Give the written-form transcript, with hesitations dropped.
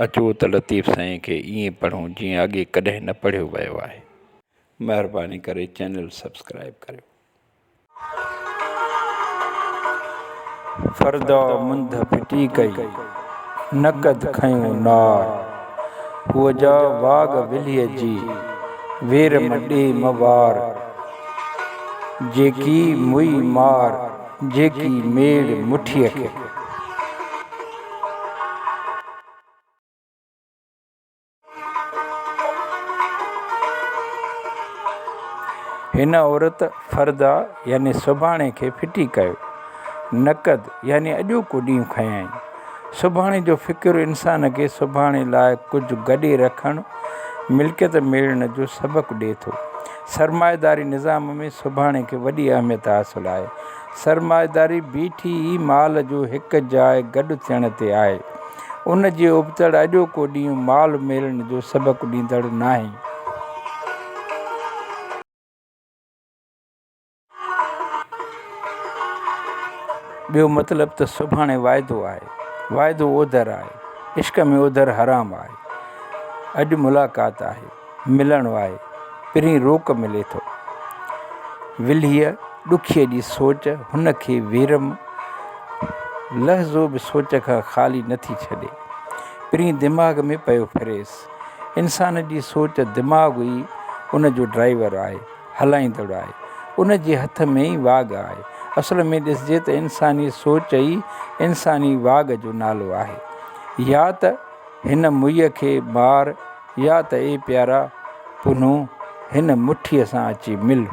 اچو ته لطيف سائين کي ائين پڙهون جيئن اڳي ڪڏهن نه پڙهيو ويو آهي. مهرباني ڪري چينل سبسڪرائيب ڪريو. فردا منڌ ڦٽي ڪئي، نقد کنيو نار. هوء جا واڳ ولهيء جي، وير م ڏي م وار. جيڪي موئي مار، جيڪي ميڙ مٺيء کي. هن عورت فردا يعني سڀاڻي کي ڦٽي ڪيو. نقد يعني اڄوڪو ڏينهن کنيائين. سڀاڻي جو فڪر انسان کي سڀاڻي لاء ڪجهه گڏي رکڻ، ملڪيت ميڙڻ جو سبق ڏئي ٿو. سرمائيداري نظام ۾ سڀاڻي کي وڏي اهميت حاصل آهي. سرمائيداري بيٺي ئي مال جو هڪ جاء گڏ ٿيڻ تي آهي. ان جي ابتڙ اڄوڪو ڏينهن مال ميڙڻ جو سبق ڏيندڙ ناهي. ٻيو مطلب ته سڀاڻي واعدو آهي. واعدو اوڌر آهي. عشق ۾ اوڌر حرام آهي. اڄ ملاقات آهي. ملڻو آهي. پرين روڪ ملي ٿو. ولهيء ڏکيء جي سوچ هن کي ويرم لحظو به سوچ کان خالي نه ٿي ڇڏي. پرين دماغ ۾ پيو ڦريس. انسان جي سوچ دماغ ئي ان جو ڊرائيور آهي. هلائيندڙ آهي. ان جي هٿ ۾ ئي واڳ آهي. اصل ۾ ڏسجي ته انساني سوچ ئي انساني واڳ جو نالو آهي. يا ته هن موئيء کي مار يا ته اي پيارا پنهون هن مٺيء سان اچي مل.